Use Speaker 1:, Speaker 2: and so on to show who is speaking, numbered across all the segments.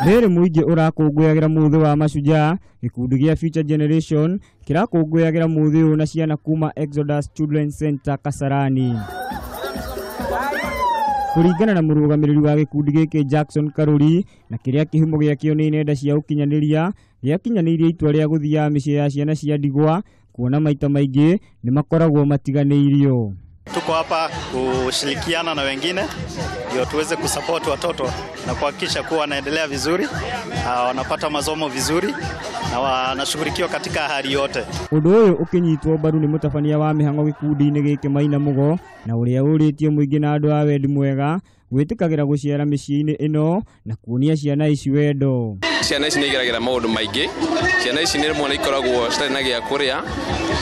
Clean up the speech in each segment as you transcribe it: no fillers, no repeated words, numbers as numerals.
Speaker 1: Rĩrĩ mũingĩ ũrakũngũyagĩra mũthĩ wa mashujaa, gĩkundi gĩa Future Generation kĩrakũngũyagĩra mũthĩ ũyũ na ciana kuma Exodus Children's Center Kasarani. Kũringana na mũrũgamĩrĩri wa gĩkundi gĩkĩ Jackson Karuri, na kĩrĩa kĩhumo gĩakĩo nĩ nenda cia ũkinyanĩria, gĩakinyanĩirie itua rĩa gũthiaga mĩciĩ ya ciana cia ndigwa, kuona maita maingĩ nĩ makoragwo matiganĩirio.
Speaker 2: Tuko hapa kushirikiana na wengine ndio tuweze kusupport watoto na kuhakikisha kuwa wanaendelea vizuri, wanapata masomo vizuri na wanashughulikiwa katika hali yote.
Speaker 1: Ũndũ ũyũ ũkĩnyitwo mbaru nĩ mũtabania wa mĩhang'o gĩkundi-inĩ gĩkĩ Maina Mũgo, na ũrĩa ũrĩtie mũingĩ na andũ a wendi mwega gwĩtĩkagĩra gũciara mĩciĩ-inĩ ĩno na kuonia ciana ici wendo.
Speaker 3: Ciana ici nĩ igeragĩra maũndũ maingĩ, ciana ici nĩ rĩmwe nĩ ikoragwo citarĩ na gĩa kũrĩa,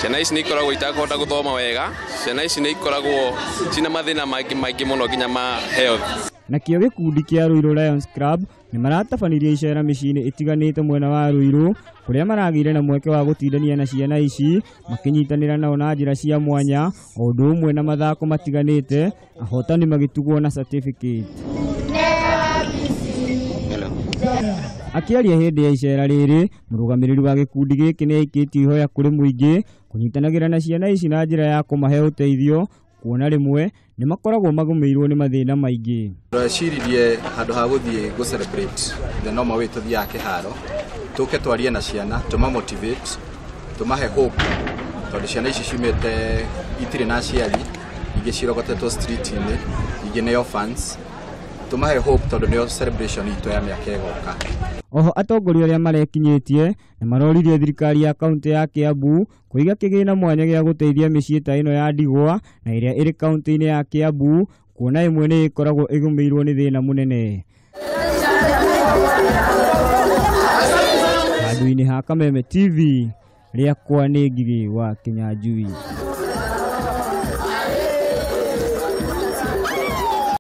Speaker 3: ciana ici nĩ ikoragwo itakũhota gũthoma wega, ciana ici nĩ ikoragwo cina mathĩna maingĩ maingĩ mũno nginya ma health.
Speaker 1: Nakĩo gĩkundi kĩa Ruiru Lions Club nĩ maratabanirie icera mĩciĩ-inĩ ĩtiganĩte mwena wa Ruiru, kũrĩa maragĩire na mweke wa gũtindania na ciana ici makĩnyitanĩra nao na njĩra cia mwanya, o ũndũ ũmwe na mathako matiganĩte, ahotani magĩtugwo na certificate. Akĩaria hĩndĩ ya icera rĩrĩ, mũrũgamĩrĩri wa gĩkundi gĩkĩ nĩ aikĩtie ihoya kũrĩ mũingĩ kũnyitanagĩra na ciana ici na njĩra ya kũmahe ũteithio, kuona rĩmwe nĩ makoragwo magũmĩirwo nĩ mathĩna maingĩ.
Speaker 4: Tweciririe handũ ha gũthiĩ gũ celebrate the normal way tũthiaga kĩharo, tũke twarie na ciana, tũma motivate, tũmahe hope, tondũ ciana ici ciumĩte itirĩ na aciari, ingĩ cirogotetwo street-inĩ, ingĩ nĩ orphans, tũmahe hope tondũ nĩyo celebration itũ ya mĩaka ĩgoka.
Speaker 1: Oho atongoria arĩa marekinyĩtie nĩ maroririe thirikari ya kaunti ya Kiambu kũiga kĩgĩna mwanya gĩa gũteithia mĩciĩ ta ĩno ya ndigwa na ĩrĩa ĩrĩ kaunti-inĩ ya Kiambu, kuona ĩmwe nĩ ĩkoragwo ĩgũmĩirwo nĩ thĩna mũnene. Handũ-inĩ ha Kameme TV, rĩakwa nĩ Ngigĩ wa Kĩnyanjui.